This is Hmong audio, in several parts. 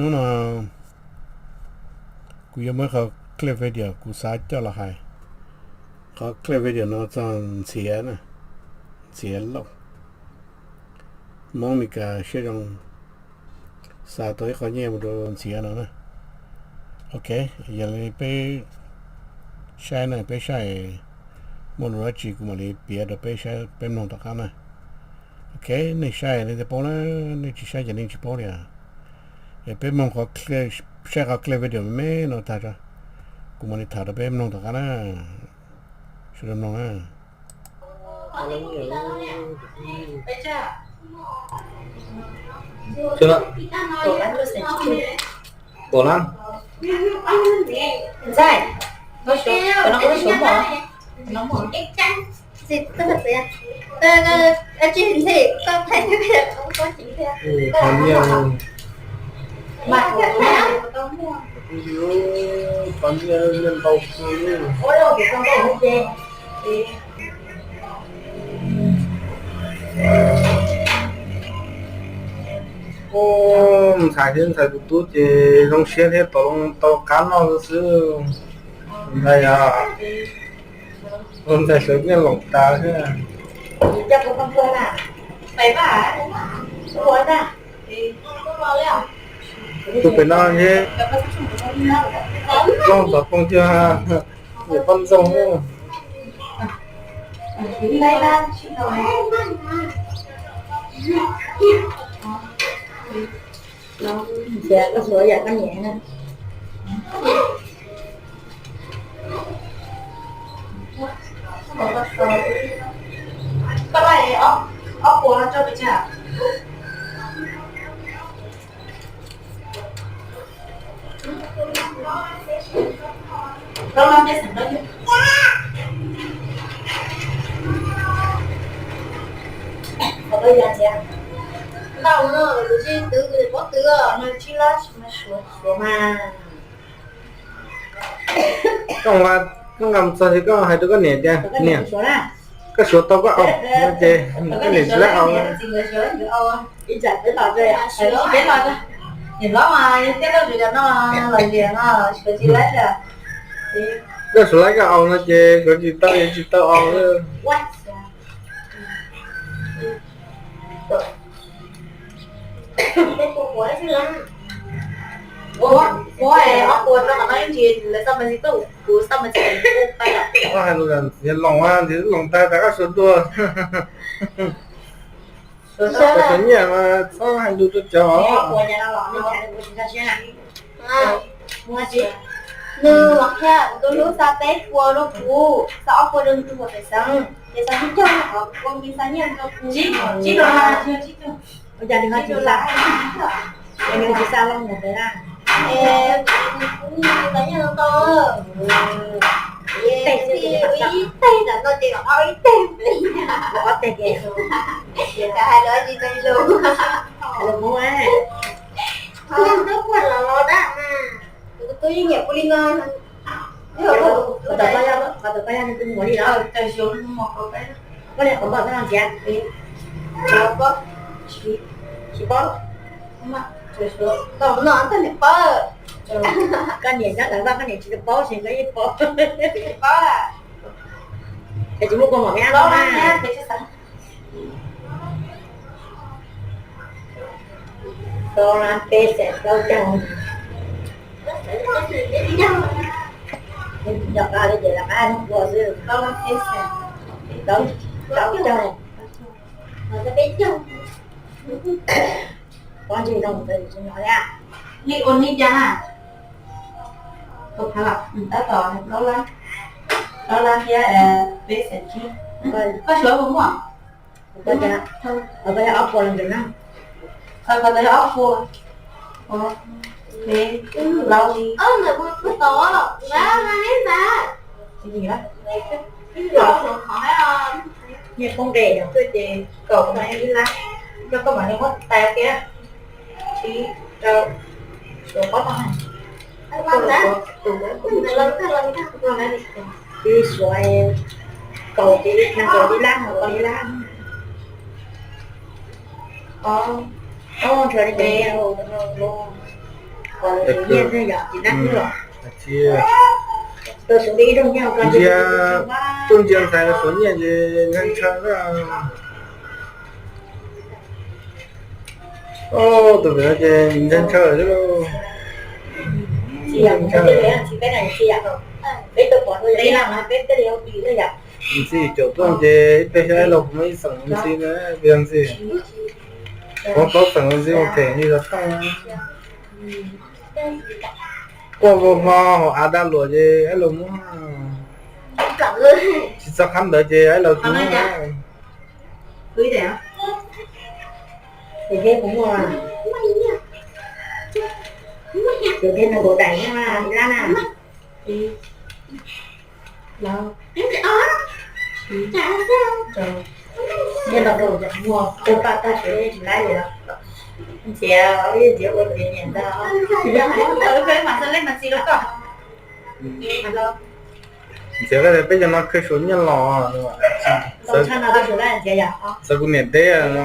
Hnub no kuv yuav muab qhov clip video kuv xav coj los hais. Qhov clip video no txog Ntxhiav na, Ntxhiav Lauj, Hmoob Meskas siab zoo xa tau ib qho nyiaj mus rau Ntxhiav no na. Ok, yog li peb saib na, peb saib muaj lus dab tsi kuv mam li piav rau peb saib peb mloog tom qab na. Ok, nej saib nej thiaj paub na, nej tsis saib ces nej tsis paub li. Es peb mloog qhov, saib qhov clip video me me no tag tso, kuv mam li tham rau peb mloog tom qab na. Sawv daws mloog na. Pom lawm. Qhov nyiaj, qhov nyiaj nyiaj ntau kawg li. Ntxhais thiab ntxhais tus tub ces zoo siab thiab tau, tau qab noj xwb. Ntxhais yog tus ntxhais sawv nyiaj loos tas thiab. Tus pem no thiab, plooj ntxov plooj cuag niam poj ntxoog. Ntxhiav, koj suav yam koj niam na. Koj laj ob puas no rau pes tsawg? Rau no peb xeem rau yus. Qhov rau yus ntxiv. Ntau no kuv tsis twv, kuv tsis paub twv os, no tsis lab tsis mas suav suav mas. Koj, koj nqa mus txog ces koj hais rau koj niam tias, niam, koj suav tau koj au no ces koj niam tsis lab au. Koj suav lab koj au no ces suav tsis tau, yuav tsis tau au. Muab ob puas rau qhov no ib ntsis, lawv xaj mas tsis tuj, kuv xaj mas tsis tuj tag. Koj hais lus ntxiv loos, ntxiv loos tag tas koj suav dua. Koj suav nyiaj mas txhob hais lus rau cov. Nws mas qhia kuv tus hlub xa peb puas rau kuv, xa ob puas rau nws tus pem xeev, ces xeev tsis cog, kuv ua nws xa nyiaj rau kuv. Ua cas nws ho tsis xa, nws tsis xa los mus pem na? Es kuv xa nyiaj tau, ib teg xwb, ib teg ntawm no ces ob ib teg pem. Ob teg ces hais lus tsis tau lus. Hais lus Hmoob. Tus tub yeej nyiam kuv li no. Qhov tod koj yog, qhov tod koj yog nws tus muam li los? Koj li qhov npauj koj no ntiav. Tsis paub. Koj niam nyob ntawd mas koj niam tsis tau paub, ces koj yeej paub. Es tsis muaj kua muam me ab los na. Rau lab peb xeem plaub caug. Nyob qab li ces lawv qab hnub ua xwb, rau lab peb xeem plaub caug. Pob ntseg zoo ntawd tsis nyob li. Li ua li cas na? Tab tom plaub lab, plaub lab thiab peb xeem tsib. Koj suav puas muaj? Koj yog ob puas los ntawm na. Koj tau yog ob puas. Peb, plaub li. Nyiaj poob nqes yog tuaj ces kaum no ib lab, yog koj mam li muab tais kiag. Tsib, rau, suav pob no na. Ib suav kaum, nees nkaum ib lab, nees nkaum ib lab. Ob, nrhiav li peb, ua, Ntsia, tuaj ntsia ntxhais los suav nyiaj ces ntshai ntshaw na. Tus pem no ces ntshai ntshaw lawm. Ntxhi caum tuaj ces ib pliag xyov aib laug puas muaj ib xeem ntxhi na, ib pliag ntxhi puas muaj plaub xeem ntxhi ua phem li los tooj. Quaj vau hmo hauv av dag luam ces aib laug muab, tsis txog qhab ntawd ces aib laug tsis muab. Ntxhiav, ntxhiav ua tiav nyiam ntau. Ntxhiav, peb cov no khwv suav nyiaj los, xav kuv niam deb no.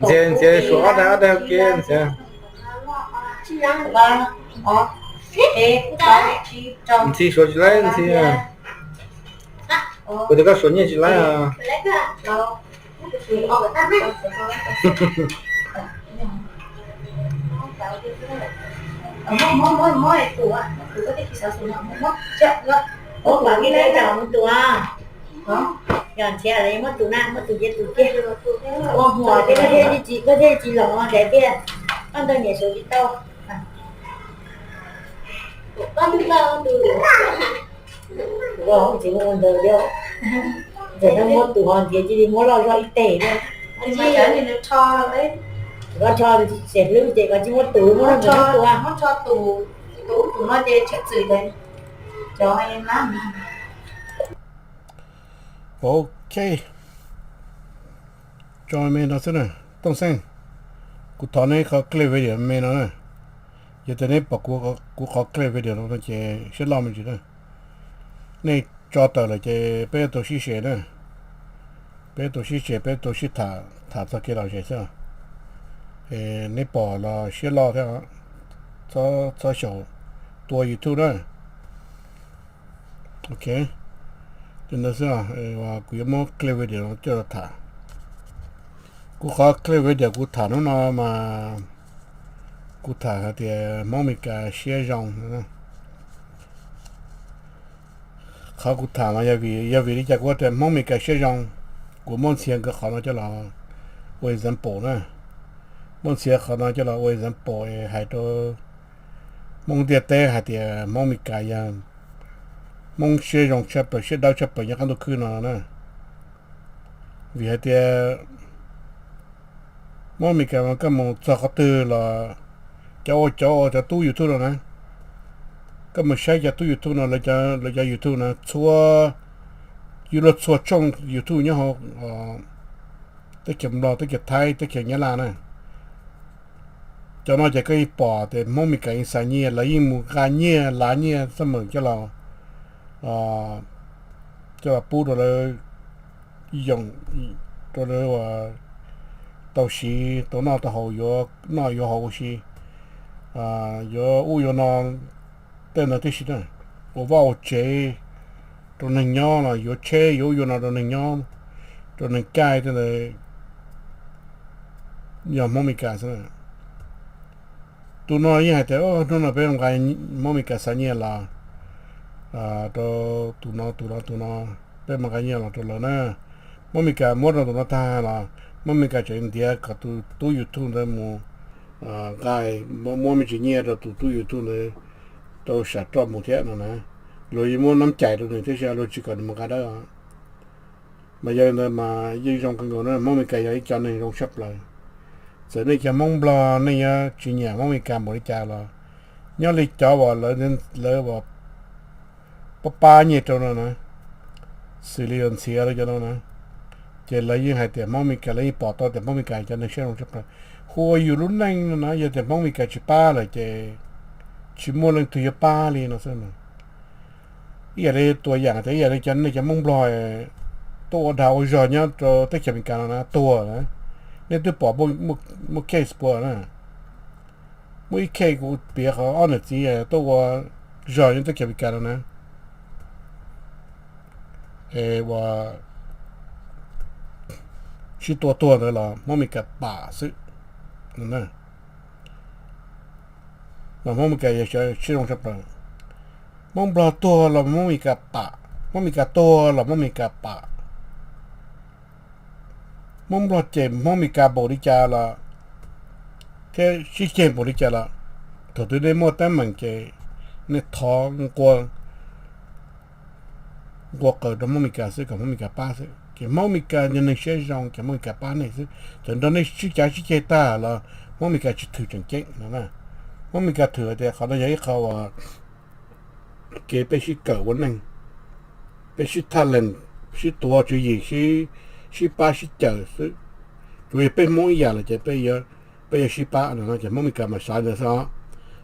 Ntxhiav, ntxhiav suav ob daig ob daig ua ke ntxhiav. Ntxhi suav tsis laib ntxhi. Kuv tias koj suav nyiaj tsis laib. Yog ntxhiav los muab tus na, muab tus ces tus tiag. Ua hmo ces koj thiaj tsis los ntxhiav tiag, koj ntawd niam suav tsis tau. Ua ntxiv ua ntawd, ntxawm no muab tus ho ntxiv cia li muab loj zog ib teg thiab. Koj rho xem hlwb ces koj tsis muab tus, muab tus. Ok, tso me no xwb na. Tooj Xeej, kuv thov neb qhov clip video me no na. Yog tias neb pom kuv qhov clip video no ces siab loj me ntsis na. Nej tso tawm lawm ces peb tau sib share na. Peb tau sib share, peb tau sib tham, tham txog kev lom zem xwb. Neb pom los siab loj thiab, txhob xyaum tua YouTube na. Ok, li ntawd xwb, kuv yuav muab clip video no coj los tham. Kuv qhov clip video kuv tham hnub no mas kuv tham hais tias Hmoob Mes Kas siab zoo. Qhov kuv tham mas yog vim, yog vim li cas kuv tias Hmoob Mes Kas siab zoo, kuv muab ntxhias nkawd qhov no coj los ua example na. Muab ntxhias qhov no coj los ua example hais rau Hmoob ntiaj teb hais tias Hmoob Mes Kas yog Hmoob siab zoo tshaj plaws, siab dawb tshaj plaws nyob qab ntuj khwb no na. Vim hais tias Hmoob Mes Kas mas koj mus txog qhov twg los cov ua, cov ua cov tub YouTube no na, koj mus saib cov tub YouTube no, lawv cov YouTube na txhua, yug luag txhua tshooj YouTube nyob hauv teb chaws Nplog, teb chaws Thaib, teb chaws Nyab Laj na. Cov no ces koj yeej pom tias Hmoob Mes Kas yeej xa nyiaj, lawv yeej mus nqa nyiaj, lav nyiaj xab meem coj los, coj los pub rau lawv yoom, rau lawv uas tau siv tau noj tau haus, yuav noj yuav haus ua si, yuav ub yuav no, tej ntawd tib si na, ua vaj ua tsev rau neeg nyob los yuav tsheb yuav ub yuav no rau neeg nyob, rau neeg caij tej ntawd yog Hmoob Mes Kas xwb na. Tus no yeej hais tias hnub no peb nqa, Hmoob Mes Kas xa nyiaj los rau tus no tus no tus no, peb mam nqa nyiaj los rau lawv na. Hmoob Mes Kas muab rau tus no tag los Hmoob Mes Kas tseem ntiav kom tus tub YouTube ntawd mus nqa, muab me ntsis nyiaj rau tus tub YouTube ntawd rau sam roj mus thiab no na. Luag yeej muab nab cais rau nws thiab sis luag tsis kom nws mus nqa dawb. Mas yog li ntawd mas yeej zoo kawg nkaus na, Hmoob Mes Kas yog ib co neeg zoo tshaj plaws. Txawm nej cov Hmoob Nplog nej yuav tsis nyiam Hmoob Mes Kas npaum li cas los nyob li cov uas lawv, lawv uas pab pab nyiaj rau no na, xws li uas ntxhiav lawv cov no na, ces lawv yeej hais tias Hmoob Mes Kas, lawv yeej pom tau tias Hmoob Mes Kas cov neeg siab zoo tshaj plaws. Hu ua yus lub neej no na, yog tias Hmoob Mes Kas tsis pab lawm ces tsis muaj leej twg yuav pab li no xwb. Ib yam li tua yam tias ib yam li cov nej cov Hmoob Nplog tuaj ua dag ua zog nyob rau teb chaws Amelikas no na, tuag na, nej twb pom muaj case puas na? Muaj ib case kuv piav qhov ob niam txiv tuaj ua zog nyob teb chaws Amelikas no na, es ua sib tua tuag ntawd los Hmoob Amelikas pam xwb. Los Hmoob Amelikas yog sib zoo tshaj plaws. Hmoob Nplog tuag los Hmoob Amelikas pam, Hmoob Amelikas tuag los Hmoob Amelikas pam. Hmoob Nplog cem Hmoob Amelikas npaum li cas los, thiab sib ceg npaum li cas los, thaum twg nej muaj teeb meem ces nej thov nqua nqua qw rau Hmoob Amelikas xwb kom Hmoob Amelikas pab xwb. Ces Hmoob Amelikas yog neeg siab zoo ces Hmoob Amelikas pab nej xwb. Thaum nrog nej sib cav sib ceg tag los Hmoob Amelikas tsis thwm tseem ceeb no. Hmoob Amelikas thwm hais tias qhov no yog ib qho uas kev peb sib kawm ua neej, peb sib thaj lees, sib tuav tswv yim, sib pab sib cawm xwb. Tsuas yog peb Hmoob ib yam lawm ces peb yuav sib pab no ces Hmoob Amelikas mas xav ntawd xwb.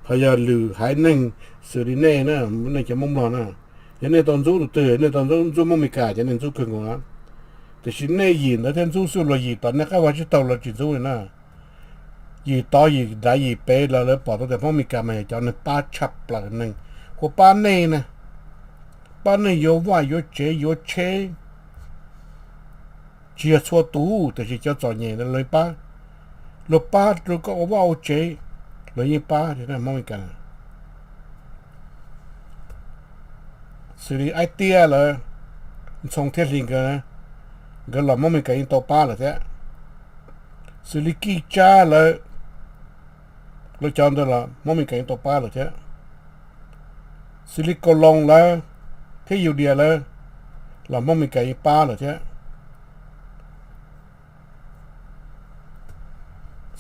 Ho yog lwm haiv neeg xws li nej na, nej cov Hmoob Nplog na, yog nej tau ntxub tus twg, nej tau ntxub Hmoob Amelikas ces nej ntxub kawg nkaus na. Tiam sis nej yim ntawd thiaj ntxub xwb, luag yim tom nej qab vag tsib taug los tsis ntxub li na. Yim tod yim nrad yim pem los lawv pom tau tias Hmoob Amelikas mas yog cov neeg pab tshaj plaws, neeg hu pab nej na, pab nej yuav vaj yuav tsev yuav tsheb. Tsis yog txhua tus, tiam sis cov txom nyem luag pab, luag pab rau koj ua vaj ua tsev, luag yeej pab Hmoob Amelikas. Xws li Aib Tiab lawv, Ntxhoo thiab Hli nkawd, nkawd los Hmoob Amelikas yeej tau pab lawm thiab. Xws li Kij Tsab lawv, lawv cov ntawd los Hmoob Amelikas yeej tau pab lawm thiab. Xws li Kaus Loos lawv thiab Yus Dias lawv los Hmoob Amelikas yeej pab lawm thiab.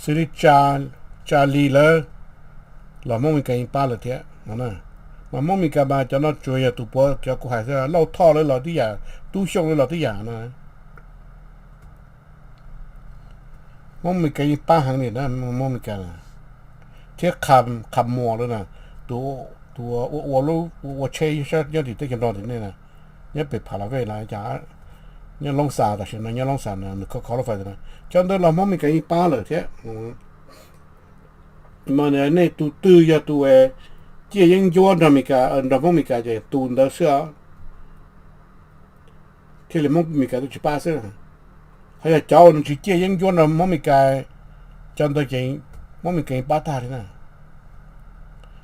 Xws li Tsa Lis lawv los Hmoob Amelikas yeej pab lawm thiab. Mas Hmoob Amelikas mas cov no tsuas yog tus puav cov kuv hais xwb, Lauj Thoj lawv los tib yam, Tub Xyooj lawv los tib yam no. Hmoob Amelikas yeej pab heev li na, Hmoob Amelikas thiab Qham Muas lawv na, tus ua ua tsheb nyob tim teb chaws Nplog tim nej na, nyob pem Pha La Vej los cas, nyob Loob Xas, tam sim no nyob Loob Xas no, nws khov khov lub fais na, cov ntawd los Hmoob Amelikas yeej pab lawm thiab. Mas nej tus twg yog tus ciaj yeeb ncuab nrog Amelikas, nrog Hmoob Amelikas ces tus ntawd xwb os thiaj li Hmoob Amelikas twb tsis pab xwb. Ho yog cov uas nws tsis ciaj yeeb ncuab nrog Hmoob Amelikas, cov ntawd ces Hmoob Amelikas yeej pab tag li na.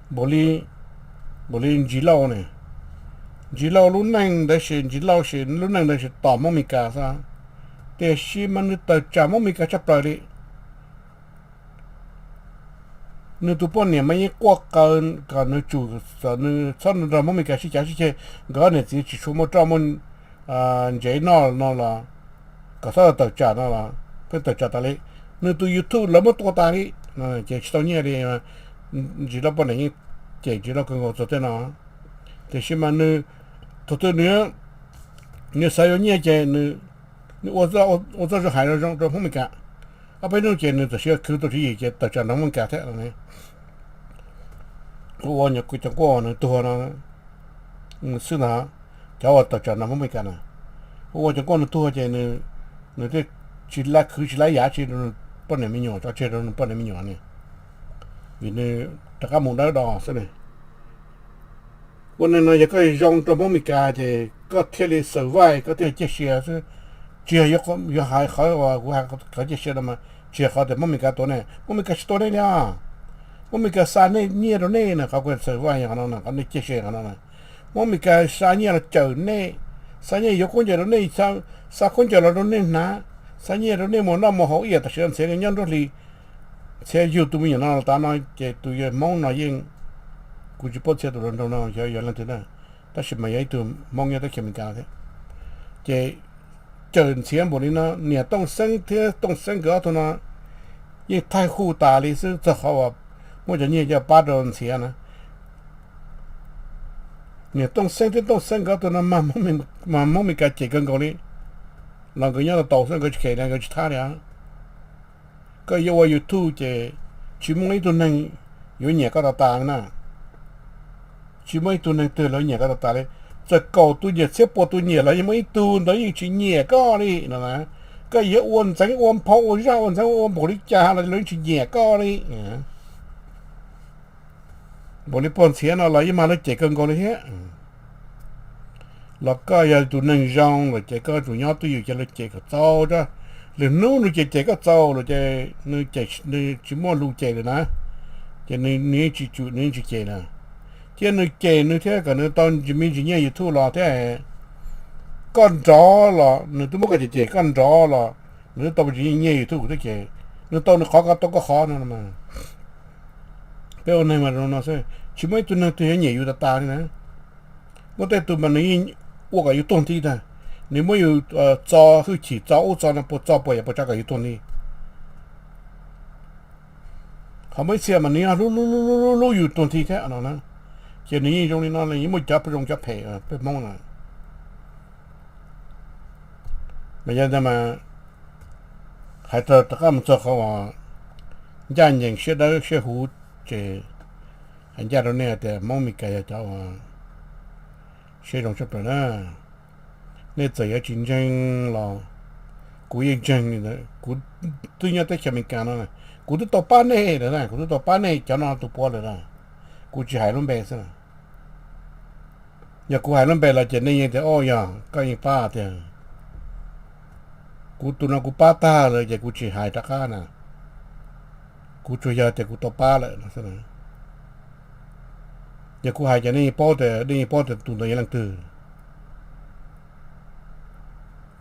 Npaum li, npaum li Ntsis Lauj ne, Ntsis Lauj lub neej ntawd sis, Ntsis Lauj sis lub neej ntawd sis tom Hmoob Amelikas xwb, tiam sis mas nws tawm tsam Hmoob Amelikas tshaj plaws li. Nws tus poj niam mas yeej quaj qw kom nws tsum, kom nws txhob nrog Hmoob Amelikas sib cav sib ceg, nkawd niam txiv tsis tshua muaj roj muaj ntsev noj no los, kom txhob tawm tsam no los pheej tawm tsam tas li. Nws tus YouTube lawv muab tua tas li, ces tsis tau nyiaj li. Ntsis Lauj poj niam yeej cem Ntsis Lauj kawg nkaus txog tej no, tiam sis mas nws, thaum twg nws xav yuav nyiaj ces nws ua txoj zoo hais zoo rau Hmoob Amelikas. Ob peb hnub ces nws tam sim khwv tau tswv yim ces tawm tsam nrog Hmoob Amelikas thiab. Ua nyuam qhuav cov nkuaj nws tuag no xwb ntag, cov uas tawm tsam nrog Hmoob Amelikas na, ua cov nkuaj nws tuag ces nws thiaj tsis la khwv tsis la yav tsis rau nws poj niam me nyuam, tso tseg rau nws poj niam me nyuam ne, vim nws rov qab mus dawb do xwb ne. Ua neeg no yog koj zoo rau Hmoob Amelikas ces koj thiaj li survive, koj thiaj li ciaj sia xwb. Tsis yog, yog hais qhov uas kuv hais qhov ciaj sia no mas tsis yog qhov tias Hmoob Amelikas tua nej, Hmoob Amelikas tsis tua nej li os. Hmoob Amelikas xa nej nyiaj rau nej na, qhov kuv survive yog qhov no, qhov nej ciaj sia qhov no na. Hmoob Amelikas xa nyiaj los cawm nej, xa nyiaj yuav khaub ncaws rau nej, xa khaub ncaws los rau nej hnav, xa nyiaj rau nej mus noj mus haus ib yam tam sim no Ntxhiav nyob nruab hlis, Ntxhiav yug tus me nyuam no los tas no ces tus yawg Hmoob no yeej, kuv tsis paub Ntxhiav tus hluas nraug no yog leej twg na, tab sis mas yog ib tug Hmoob nyob teb chaws Amelikas thiab. Ces cawm Ntxhiav npaum li no, niam Tooj Xeeb thiab Tooj Xeeb nkawd ob tug no yeej thaij hu tas li xwb txog qhov uas muab cov nyiaj coj pab rau Ntxhiav na. Niam Tooj Xeeb thiab Tooj Xeeb nkawd ob tug no mas Hmoob Amelikas cem kawg nkaus li, los nkawd nyob tau tau xwb, nkawd tsis khem li, nkawd tsis thab li. Koj yuav ua YouTube ces tsis muaj ib tug neeg yuav nyiam koj tas tas li na. Tsis muaj ib tug neeg twg lawv nyiam koj tas tas li. Txawm kaum tus nyiam txhiab puas tus nyiam los yeej muaj ib tug ntawd yeej tsis nyiam koj li no. Koj yuav ua ntxeev ua phau ua zaj ua ntxeev ua npaum li cas los lawv yeej tsis nyiam koj li. Npaum li pog ntxhiav no los yeej mag lawv cem kawg nkaus li thiab. Los koj yog tus neeg zoo lawm ces koj tsum nyob twj ywm ces lawv cem kom txaus. Lwm hnub nws cem cem koj txaus lawm ces nws tsis muaj lus cem lawm na, ces nws tsis tsum nws tsis cem lawm. Thiab nws cem nws thiab kom nws tau me ntsis nyiaj YouTube los thiab, koj nrov los nws twb muab koj cem cem, koj nrov los nws twb tau me ntsis nyiaj YouTube thiab ces nws tau nws qhov, koj tau koj qhov no. Peb ua neeg mas zoo no xwb, tsis muaj ib tug neeg twg yuav nyiam yus tas tas li na. Muaj tej tus mas nws yeej ua kom yus tuag nthi tag, nws muab yus txo hwj chim txo ub txo no puas txo puas yam puas tsav kom yus tuag nthi. Qhov muaj ib txhia mas nws yeej hlub hlub hlub hlub yus tuag nthi thiab no na, ces nws yeej zoo li no, yeej muaj cov zoo cov phem peb Hmoob na. Mas yog ntawd mas hais rau rov qab mus txog qhov uas ncaj ncees siab dawb siab huv, ces hais ncaj rau nej hais tias Hmoob Mes Kas yog cov uas siab zoo tshaj plaws na. Nej txawm yuav tsis ntseeg los kuv yeej ntseeg li ntawd. Kuv twb nyob teb chaws Amelikas no, kuv twb tau pab nej lawm na, kuv twb tau pab nej cov no tus puav lawm na. Kuv tsis hais lub npe xwb. Yog kuv hais lub npe los ces nej yeej tias, o, yog koj yeej pab tiag. Kuv tus no kuv pab tag lawm ces kuv tsis hais rov qab na. Kuv tsuas yog tias kuv tau pab lawm no xwb. Yog kuv hais ces nej yeej paub tias, nej yeej paub tias tus ntawd yog leej twg.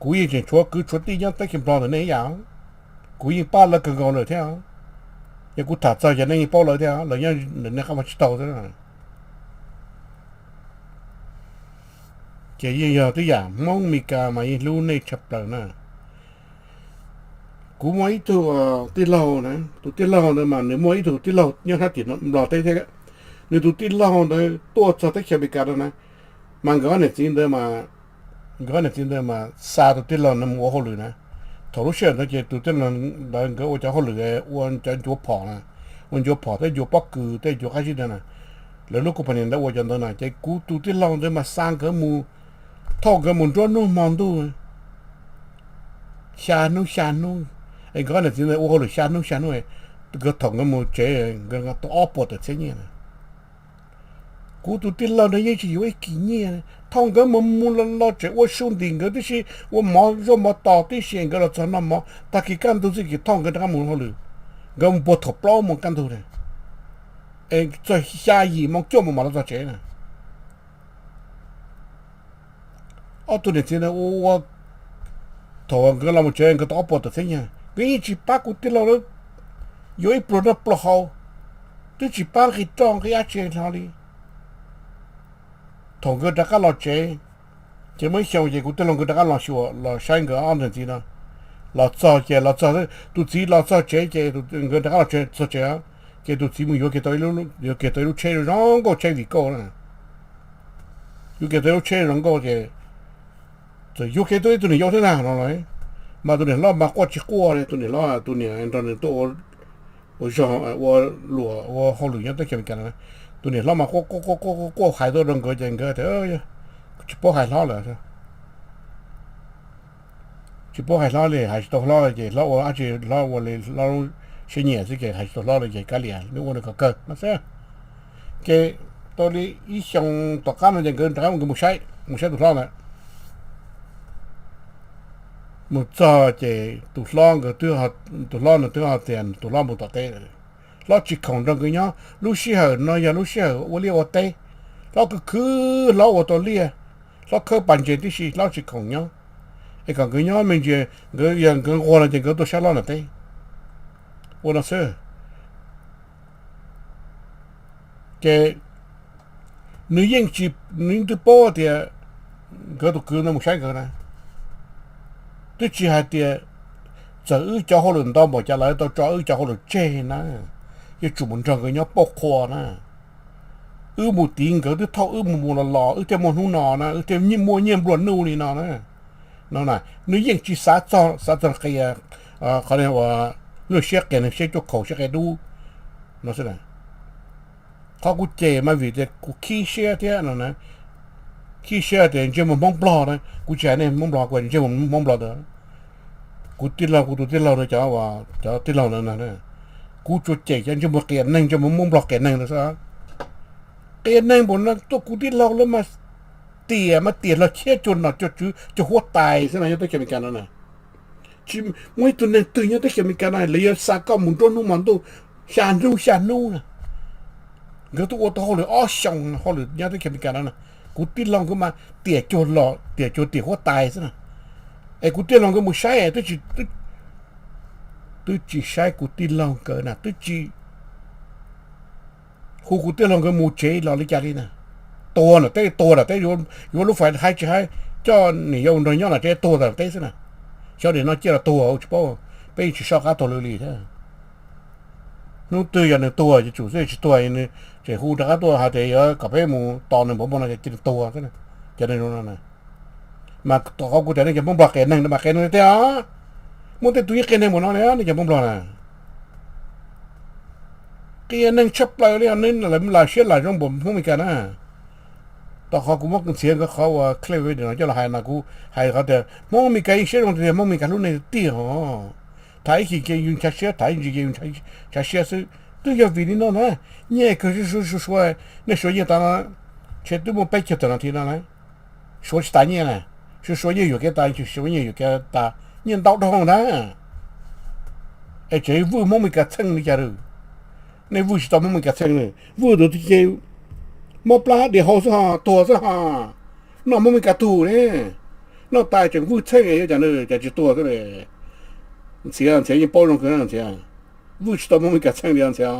Kuv yeej tseem tshuav kwv tshuav tij nyob teb chaws Nplog ntawm nej ib yam. Kuv yeej pab lawv kawg nkaus lawm thiab. Yog kuv tham txog ces nej yeej paub lawv thiab, lawv nyob nej qab vaj tsib taug xwb. Ces yeej yog tib yam, Hmoob Mes Kas mas yeej hlub nej tshaj plaws na. Kuv muaj ib tug tij laug na, tus tij laug ntawd mas nws muaj ib tug tij laug nyob sab tim Nplog teb thiab. Nws tus tij laug ntawd tuaj txog teb chaws Amelikas no na, mas nkawd ob niam txiv ntawd mas, nkawd ob niam txiv ntawd mas xa tus tij laug ntawd mus ua hauj lwm na. Thaum lub sij hawm ntawd ces tus tij laug ntawd nkawd ua cov hauj lwm ua cov ncuav phom na, ua ncuav phom thiab ncuav pob kws thiab ncuav qab zib ntawd na. Lawv lub company ntawd ua cov ntawd na, ces kuv tus tij laug ntawd mas xa nkawd mus, thauj nkawd mus nruab hnub hmo ntuj xya hnub xya hnub, es nkawd ob niam txiv ntawd ua hauj lwm xya hnub xya hnub, nkawd thaum nkawd mus tsev nkawd tau ob puas tawm txhiab nyiaj na. Kuv tus tij laug ntawd yeej tsis yuav ib kis nyiaj, thauj nkawd mus mus los los tseem ua su ntim nkawd tib si, ua mov zuaj mov tos tib si, nkawd los txog noj mov tag kis kaj ntug txij kis thauj nkawd rov qab mus hauj lwm. Nkawd mus puag thaum plaub moos kaj ntug na, es txog xya yim moos cuaj moos mam los txog tsev na. Ob tug niam txiv ntawd ua ua, thaum nkawd los mus tsev nkawd tau ob puas tawm txhiab nyiaj, nkawd yeej tsis pab kuv tij laug lawm. Yuav ib pluag noj pluag haus, twb tsis pab nqi roj nqi dab tsi hlo li. Thaum nkawd rov qab los tsev, ces muaj ib xyoo ces kuv tij laug nkawd rov qab los xyuas los saib nkawd ob niam txiv no. Los txog ces los txog, tus txiv los txog tsev ces nkawd rov qab los txog tsev, ces tus txiv mus yuav kiag tau, yuav kiag tau ib lub tsheb zoo nkauj, tsheb vim kauj na. Yuav kiag tau ib lub tsheb zoo nkauj ces txawm yuav kiag tau ib tug niam yau thiab ntag no los, mas tus niam hlob mas quaj tsis quaj li, tus niam hlob tus niam nrog nws tuaj ua zog ua luam ua hauj lwm nyob teb chaws Amelikas no. Tus niam hlob mas quaj quaj quaj quaj hais tuaj rau nkawd ces nkawd tias tsis paub hais hlob lawm. Tsis paub hais hlob li, hais tsis tau hlob li ces hlob ua dab tsi hlob ua li hlob siab nyiam xwb ces hais tsis tau hlob li ces kav liam, nws ua nws kom kawg no xwb. Ces tau li ib xyoo tom qab no ces nkawd rov qab nkawd mus saib, mus saib tus hlob ntawd. Mus txog ces tus hlob nkawd, tus hlob nws twb ho tias tus hlob mus tom teb lawm. Hlob tsis khoom nrog nkawd nyob, lub sij hawm no yog lub sij hawm ua liaj ua teb. Hlob khwv khwv hlob ua tau liaj, hlob khawb pas ntses tib si, hlob tsis khoom nyob. Es kom nkawd nyob me ntsis, nkawd yog nkawd nquag no ces nkawd tuaj saib hlob nram teb. Ua no xwb. Ces nws yeej tsis, nws yeej twb paub tias nkawd tus kwv no mus saib nkawd na. Twb tsis hais tias txawm wb cov hauj lwm ntau npaum cas los tau tso wb cov hauj lwm tseg na, yuav tsum mus nrog nkawd nyob pauj qhua na. Wb mus tiv nkawd twb thauj wb mus mus los los wb thiaj muaj hnub no na, wb thiaj muaj nyiaj nplua nuj li no na. No na, nws yeej tsis xav txog, xav txog qhia qhov uas nws siab qias, nws siab cuaj khaus siab qias dub no xwb. Qhov kuv cem mas vim tias kuv khib siab thiab no na, khib siab tias ntsej muag Hmoob Nplog na, kuv tsis hais nej Hmoob Nplog, kuv ntsej muag Hmoob Nplog ntawd. Kuv tij laug, kuv tus tij laug na, cov, cov tij laug ntawd na, kuv tsuas cem cov ntsej muag qias neeg, ntsej muag Hmoob Nplog qias neeg ntawd xwb. Qias neeg npaum no tuaj kuv tij laug lawv mas tiam mas tiam los khiab cuag nom cuag tswv cuag huab tais xwb no nyob teb chaws Amelikas no na. Tsis muaj ib tug neeg twg nyob teb chaws Amelikas no lawv yuav xa koj mus nruab hnub hmo ntuj, xya hnub xya hnub na. Nkawd twb ua tau hauj lwm ob xyoos hauj lwm nyob teb chaws Amelikas no na. Kuv tij laug nkawd mas tiam cuag los tiam cuag tiam huab tais xwb na. Es kuv tij laug nkawd mus saib twb tsis, twb tsis saib kuv tij laug nkawd na, twb tsis hu kuv tij laug nkawd mus tsev los li cas li na. Tuag nram teb, tuag nram teb, yuav lub fais haib tsis haib, coj niam yau nrog nyob nram tsev tuag nram teb xwb na. Xyov nim no ciaj los tuag tsis paub, peb yeej tsis soj qab tuag lwm li thiab. Hnub twg yog nws tuag ces tsum xwb, tsis tuag nws tseem hu rov qab tuaj hais tias yuav kom peb mus tos nws npaum no ces cia nws tuag xwb. Cov neeg zoo no na, mas tom qhov kuv tias nej cov Hmoob Nplog qias neeg no mas qias neeg tiag tiag. Muaj tej tus yeej qias neeg npaum no li nej cov Hmoob Nplog na. Qias neeg tshaj plaws li, nej lam siab lam zoo npaum Hmoob Amelikas na. Tom qhov kuv muab Ntxhiav nkawd qhov uas clip video no coj los hais no kuv hais qhov tias Hmoob Amelikas yeej siab zoo tiag tiag, Hmoob Amelikas hlub nej tiag os. Tham ib chim ces yus ntshav siab, tham ib chim ces yus ntshav siab xwb. Twb yog vim li no na, nyiaj kawg suav suav, nej suav nyiaj tas no, ntshe twb muaj peb caug tawm no thiab no na. Suav tsis tas nyiaj na, suav suav nyiaj yuam kev tas, suav nyiaj yuam kev tas, nyiaj ntau dhau na. Es tseem vwj Hmoob Amelikas txheej li cas lawm? Nej vwj tsis tau Hmoob Amelikas txheej li, vwj tus twg ces mob plab dias hau xwb ho, tuag xwb ho. Noj Hmoob Amelikas tug ne, noj tas tseem vwj txheej yuav cas, cas tsis tuag xwb li. Ntxhiav, Ntxhiav yeej paub zoo kawg Ntxhiav, vwj tsis tau Hmoob Amelikas txheej li Ntxhiav.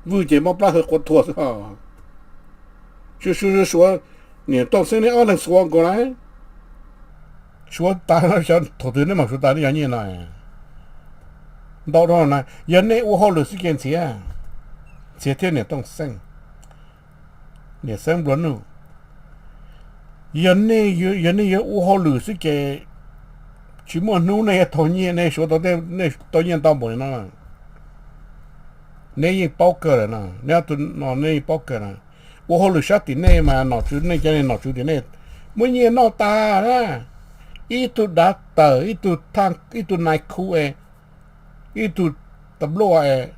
Vwj ces mob plab hawv quav tuag xwb ho. Suav suav suav, niam Tooj Xeeb neb ob leeg suav nkaus na. Suav tas, xyov thaum twg neb mam suav tas neb cov nyiaj no. Ntau dhau na, yog nej ua hauj lwm xwb ces Ntxhiav, Ntxhiav thiab niam Tooj Xeeb, niam Xeeb Nplua Nuj, yog nej, yog nej yuav ua hauj lwm xwb ces tsis muaj hnub nej yuav tau nyiaj, nej suav tau, nej tau nyiaj ntau npaum li no. Neb yeej paub kawg lawm no, neb no neb yeej paub kawg na. Ua hauj lwm sab tim nej mas nom tswv nej cov, nom tswv tim nej muaj nyiaj noj tas na. Ib tug dav tawm, ib tug thaj, ib tug nais khu es, ib tug tas npluaj es,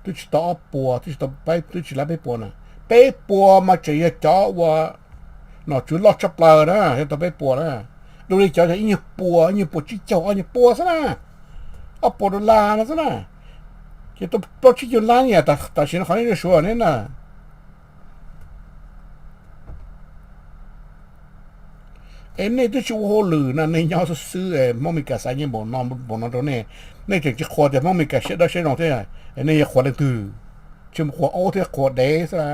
twb tsis tau ob puas, twb tsis tau peb, twb tsis lab peb puas na. Peb puas mas tseem yog cov uas nom tswv loj tshaj plaws na, thiaj tau peb puas na. Dua li cov ib nyuag puas, ib nyuag puas tsib caug, ob nyuag puas xwb na, ob puas dollar no xwb na, ces tau plaub tsib caug lab niam. Tam sim no qhov nej suav ne na. Es nej twb tsis ua hauj lwm na, nej nyob xwb xwb es Hmoob Mes Kas xa nyiaj npaum no npaum no rau nej, nej tseem tsis qhuas tias Hmoob Mes Kas siab dawb siab zoo thiab, es nej yuav qhuas leej twg? Tsis mus qhuas aub thiab qhuas dev xwb la.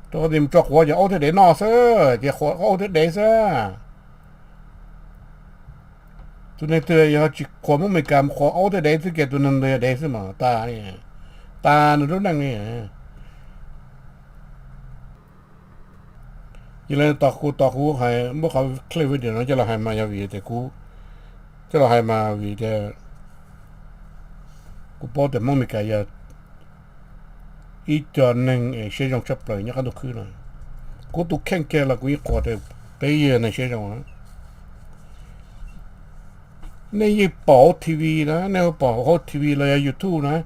Rau qhov tias mus tso quav ces aub thiab dev noj xwb, ces qhuas aub thiab dev xwb. Tus neeg twg yog tsis qhuas Hmoob Mes Kas, mus qhuas aub thiab dev xwb ces tus neeg ntawd yog dev xwb mas tas, tas nws lub neej li. Yog li tos kuv, tos kuv hais muab qhov clip video no coj los hais mas yog vim tias kuv, coj los hais mas vim tias kuv paub tias Hmoob Mes Kas yog ib co neeg es siab zoo tshaj plaws nyob qab ntuj khwb no. Kuv tus kheej kiag los kuv yeej qhuas tias peb yog neeg siab zoo. Nej yeej pom hauv T V na, nej pom hauv T V los yog YouTube na,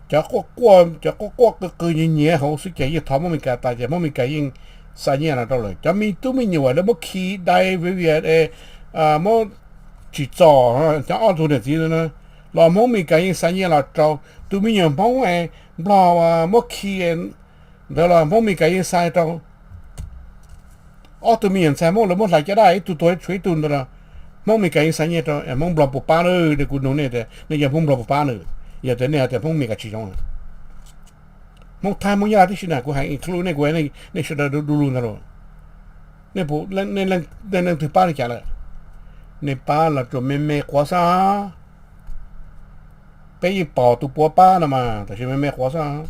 cov quaj quaj, cov quaj quaj qw qw nyiav nyiav hauv xwb ces yeej thov Hmoob Mes Kas tas ces Hmoob Mes Kas yeej xa nyiaj los rau lawm. Cov me tub me nyuam lawv muab khi dai vij vias, muab tsim txom, cov ob tug niam txiv ntawd los Hmoob Mes Kas yeej xa nyiaj los rau. Tus me nyuam Hmoob es Nplog muab khi ntawd los Hmoob Mes Kas yeej xa rau. Ob tug me nyuam ntxhais Hmoob lawv muab hlais caj dab ib tug tuag tshuav ib tug ntawd los Hmoob Mes Kas yeej xa nyiaj rau. Hmoob Nplog puas pab na, kuv nug nej tias nej yog Hmoob Nplog puas pab na? Yog tias nej hais tias Hmoob Mes Kas tsis zoo, Hmoob Thaib Hmoob Nyab Laj tib si na, kuv hais include nej, kuv, nej sawv daws du lug ntag los. Nej, nej leej twg pab li cas lawm? Nej pab los tsuas me me quav xwb. Peb yeej pom tus puav pab no mas tab sis me me quav xwb.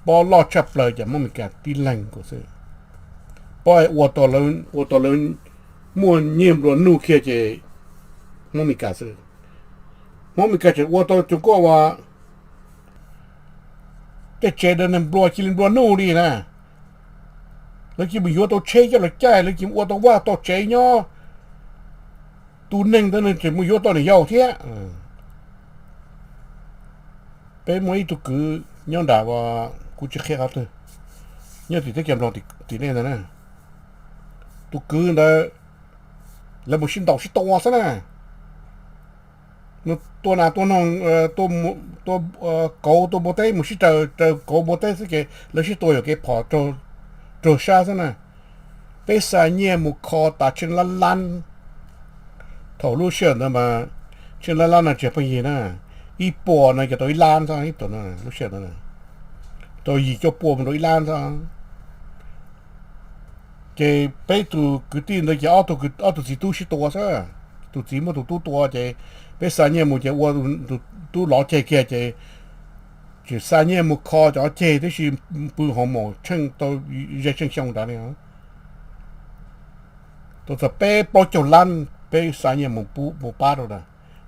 Pob loj tshaj plaws ces Hmoob Mes Kas tib leeg nkaus xwb. Pob ua tau lawv muaj nyiaj nplua nuj kiag ces Hmoob Mes Kas xwb. Hmoob Mes Kas tseem ua tau cov koj uas Tej tsev ntawd neeg nplua cia li nplua nuj li na. Lawv cia li mus yuav tau tsheb coj los caij, lawv cia li mus ua tau vaj tau tsev nyob. Tus neeg ntawd nws tseem mus yuav tau niam yau thiab. Peb muaj ib tug kwv nyob nram, kuv tsis qhia qhov twg, nyob tim teb chaws Nplog tim nej ntag na. Tus kwv ntawd lawv mus sib ntaus sib tua xwb na. Mus tua nas tua noog, tua kauv tua npua teb, mus sib raws raws kauv npua teb xwb ces lawv sib tua yuam kev phom raug sab xwb na. Peb xa nyiaj mus kho tas tsheej lab lab. Thaum lub sij hawm ntawd mas tsheej lab lab no tsis yog pheej yig na, ib puas no ces tau ib lab xwb, ib tug lub sij hawm ntawd tau yim cuaj puas mus rau ib lab xwb. Ces peb tus kwv tij ntawd ces ob tug txiv tub sib tua xwb. Tus txiv muab tus tub tua ces peb xa nyiaj mus ces ua tus tub lov ceg kiag ces tseem xa nyiaj mus kho cov ceg tib si, pw hauv maum tsheej tau ze tsheej xyoo nrad li. Tau txog peb plaub caug lab peb xa nyiaj mus pab rau na.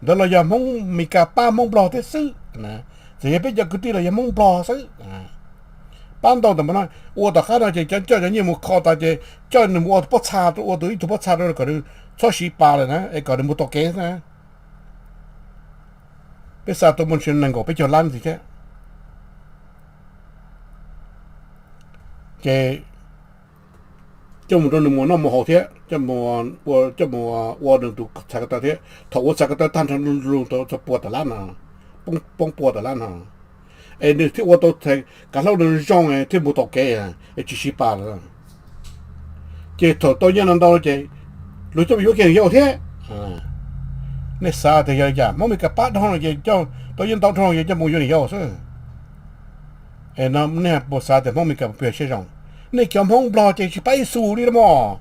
Ntawd los yog Hmoob Mes Kas pab Hmoob Nplog thiab xwb. Txawm yog peb cov kwv tij los yog Hmoob Nplog xwb. Pab ntau ntawm no, ua tom qab no ces cov coj cov nyiaj mus kho tas ces coj nws mus ua tus pob txha, ua tus ib tug pob txha rau kom nws txhob siv pas lawm na, es kom nws mus tau kev xwb na. Peb xa tau muaj nees nkaum peb caug lab ntxiv thiab. Ces coj mus rau nws mus noj mus haus thiab, coj mus ua nws tus txhais ko taw thiab. Thaum ua txhais ko taw tag nrho lug tau txog pua tawm lab no, poob pua tawm lab no, es nws thiaj ua tau txhais kav hlaub nws zoo thiaj mus tau kev, es tsis siv pas lawm. Ces thaum tau nyiaj no ntau ces luag coj mus yuav kiag niam yau thiab. Nej xav tias yog li cas, Hmoob Mes Kas pab dhau no ces tau nyiaj ntau dhau no ces coj mus yuav niam yau xwb. Es no nej puas xav tias Hmoob Mes Kas puas yog siab zoo? Nej cov Hmoob Nplog ces tsis pab ib xus li los mas.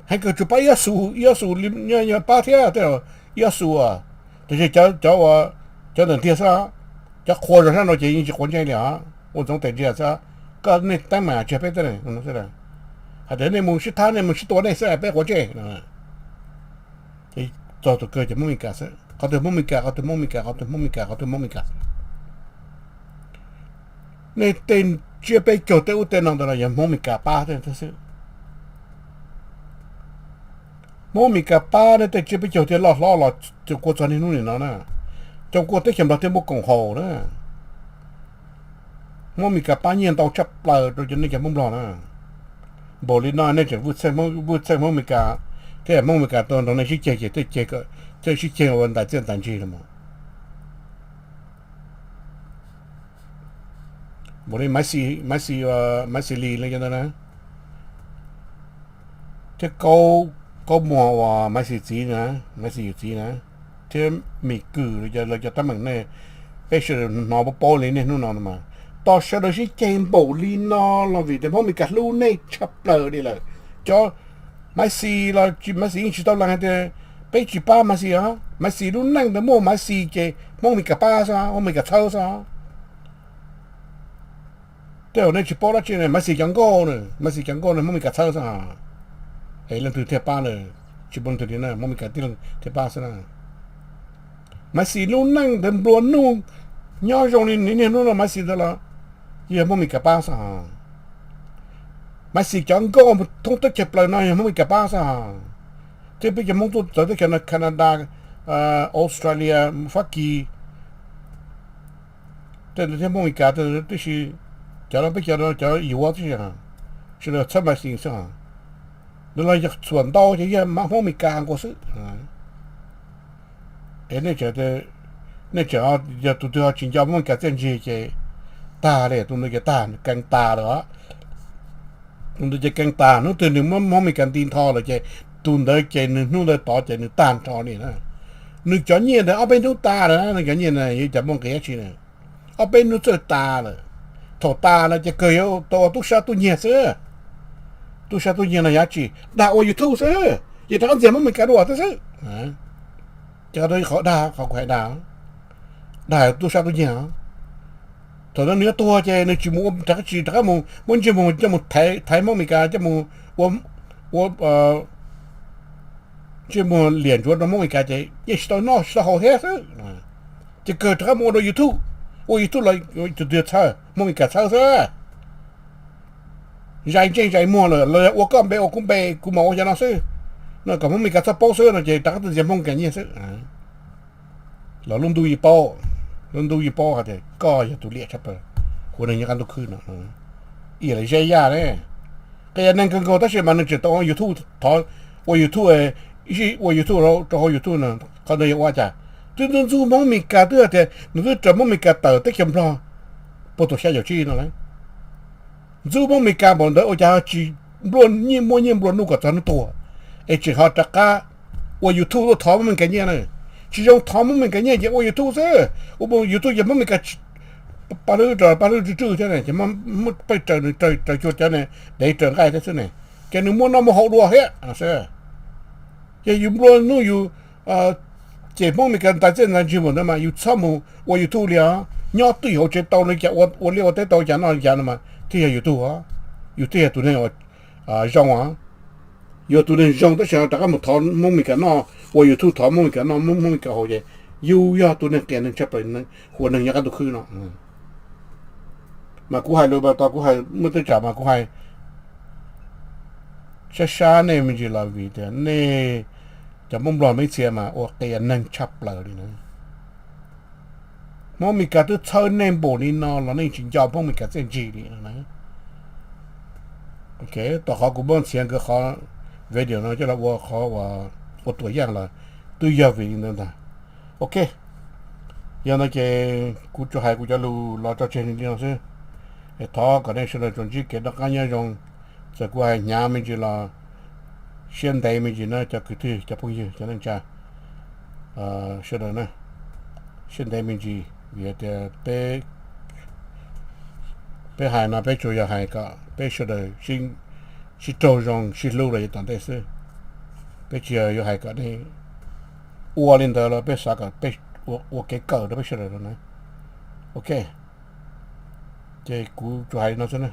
Heev kawg tsuas pab ib ob xus, ib ob xus li, yog pab thiab tej zaum ib ob xus, tiam sis cov, cov ntawm ntiag xwb, cov qhua zog sab nraud ces yeej tsis quav ntsej li os, ua ntxoov tes ntsia xwb. Koj nej teeb meem tsis yog peb teeb meem xwb. Hais tias nej mus sib thab nej mus sib tua nej xwb peb quav ntsej. Ces txog tus kawg ces Hmoob Mes Kas xwb, qhov twg Hmoob Mes Kas, qhov twg Hmoob Mes Kas, qhov twg Hmoob Mes Kas, qhov twg Hmoob Mes Kas. Nej tej tsiab peb caug tej ub tej no ntawd los yog Hmoob Mes Kas pab xwb. Hmoob Mes Kas pab nej tej tsiab peb caug thiaj loj hlob los cov kua txog niaj hnub nim no na. Cov kua teb chaws Nplog thiaj muaj koom haum na. Hmoob Mes Kas pab nyiaj ntau tshaj plaws rau cov nej cov Hmoob Nplog na. Npaum li no nej tseem vwj txheej Hmoob Mes Kas, thiab Hmoob Mes Kas tuaj nrog nej sib ceg ces thiaj sib ceg ua ntais txiaj ntais ntsig los mas. Npaum li Maiv Xis, Maiv Xis Lis li cov ntawd na, thiab Kaub Muag uas Maiv Xis txiv na, Maiv Xis yawm txiv na, thiab Mim Kws lawv cov teeb meem nej, peb sawv daws hnov paub paub li niaj hnub no mas, tos sawv daws sib ceg npaum li no los vim tias Hmoob Mes Kas hlub nej tshaj plaws li lawm. Cov Maiv Xis los Maiv Xis yeej tsis tau lees hais tias peb tsis pab Maiv Xis os. Maiv Xis lub neej ntawd muaj Maiv Xis ces Hmoob Mes Kas pab xwb, Hmoob Mes Kas txhawb xwb. Tej zaum nej tsis paub dab tsi, Maiv Xis cov nkauj na, Maiv Xis cov nkauj na Hmoob Mes Kas txhawb xwb. Es leej twg thiaj pab na? Tsis muaj leej twg li na, Hmoob Mes Kas tib leeg thiaj pab xwb na. Maiv Xis lub neej ntawd nplua nuj nyob zoo li niaj hnub no Maiv Xis ntawd los yog Hmoob Mes Kas pab xwb. Maiv Xis cov nkauj thoob teb chaws plaws no yog Hmoob Mes Kas pab xwb. Thiab peb cov Hmoob tuaj txawv teb chaws no Canada, Australia, Fab Kis, tej ntawd thiab Hmoob Mes Kas tib si, cov no peb cov no cov yuav tib si, sawv daws txhawb Maiv Xis xwb. Nws los yog txhuam ntau ces yog Hmoob Mes Kas nkaus xwb. Es nej tseem, nej tseem yog tus twg ho tsis nco Hmoob Mes Kas txiaj ntsig ces tag li, tus ntawd ces tag, keev tas lawm. Tus ntawd ces keev tas, hnub twg nws muab Hmoob Mes Kas nti nrho lawm ces tus ntawd ces nws hnub ntawd tod ces nws tag nrho li na. Nws cov nyiaj ntawd ob peb hnub tas lawm, nws cov nyiaj ntawd yog cov muaj nqis dab tsi na, ob peb hnub txawj tas lawm. Thaum tas lawm ces kawg yuav tau ua tub sab tub nyiag xwb. Tub sab tub nyiag no yog dab tsi? Dag ua YouTube xwb, ces rov qab ntxias Hmoob Mes Kas dua thiab xwb. Ces qhov dag, qhov kuv hais dag, dag tub sab tub nyiag. Thaum ntawd nws yuav tuag ces nws tsis mus ua, rov qab tsis rov qab mus muab ntsej muag coj mus thaiv Hmoob Mes Kas, coj mus ua ntsej muag liam ntsuav rau Hmoob Mes Kas ces yeej tsis tau noj tsis tau haus thiab xwb. Ces kawg rov qab mus ua rau YouTube, Ua YouTube los tus twg txhawb? Hmoob Mes Kas txhawb xwb. Zais ntsej zais muag lawm los yog ua koj npe ua kuv npe, kuv mam ua cov no xwb, no kom Hmoob Mes Kas txhob paub xwb no ces rov qab tuaj ntxias Hmoob Mes Kas nyiaj xwb. Los lub ntuj yeej paub, lub ntuj yeej paub hais tias koj yog tus liam tshaj plaws hauv neeg nyob qab ntuj khwb no. Ib yam li Zeb Yaj ne, qias neeg kawg nkaus tab sis mas nws tseem tau ua YouTube, thov ua YouTube, ua YouTube rau hauv YouTube no. Qhov ntawd yog ua cas? Twb ntxub ntxub Hmoob Mes Kas, twb hais tias nws twb raws Hmoob Mes Kas tawm teb chaws Nplog puag thaum xya caum tsib no lawm. Ntxub Hmoob Mes Kas npaum ntawd ua cas tsis nplua nyiaj, muaj nyiaj nplua nuj kom txog hnub tuag, es tseem ho rov qab ua YouTube tuaj thov Hmoob Mes Kas nyiaj na. Tsis zoo thov Hmoob Mes Kas nyiaj ces ua YouTube xwb. Ua YouTube ces Hmoob Mes Kas pab hlwb rau pab hlwb rwj rwj thiab ces pheej raws nws raws cua cov ne, dev raws nqaij thiab xwb ne, ces nws muaj noj muaj haus dua thiab xwb. Ces yus nplua nuj yus cem Hmoob Mes Kas ntais txiaj ntais ntsig npaum ntawd mas yus txhob mus ua YouTube li os. Nyob twj ywm hauv tsev tau li cas, ua liaj ua teb tau li cas noj li cas no mas thiaj yog yus tug os. Yus thiaj yog tus neeg uas zoo os. Yus yog tus neeg zoo tab sis rov qab mus thov Hmoob Mes Kas noj, ua YouTube thov Hmoob Mes Kas noj, Hmoob Mes Kas haus ces yus yog tus neeg qias neeg tshaj plaws hauv neeg nyob qab ntuj khwb no. Mas kuv hais lus pas tas kuv hais muaj tej tsam mas kuv hais sab sab nej me ntsis los vim tias nej cov Hmoob Nplog me ib txhia mas ua qias neeg tshaj plaws li na. Hmoob Mes Kas twb txhawb nej npaum li no los nej tsis nco Hmoob Mes Kas txiaj ntsig li no na. Tom qhov kuv muab ntxiav nkawd qhov video no coj los ua qhov ua tua yaj los twb yog vim li ntawd ntag. Ok, yog no ces kuv tsuas hais kuv cov lus los tso tseg li no xwb. Es thov kom nej sawv daws tsuas ntsib kev noj qab nyob zoo. Txawm kuv hais hnyav me ntsis los siab ntev me ntsis na cov kwv tij cov phooj ywg cov neej tsa sawv daws na. Siab ntev me ntsis vim tias peb hais no peb tsuas yog hais kom peb sawv daws sib raug zoo sib hlub los yav tom ntej xwb. Peb tsis yog yuav hais kom nej ua li ntawd los peb xav kom peb ua kev kawm rau peb sawv daws no na. Ok, ces kuv tsuas hais li no xwb na.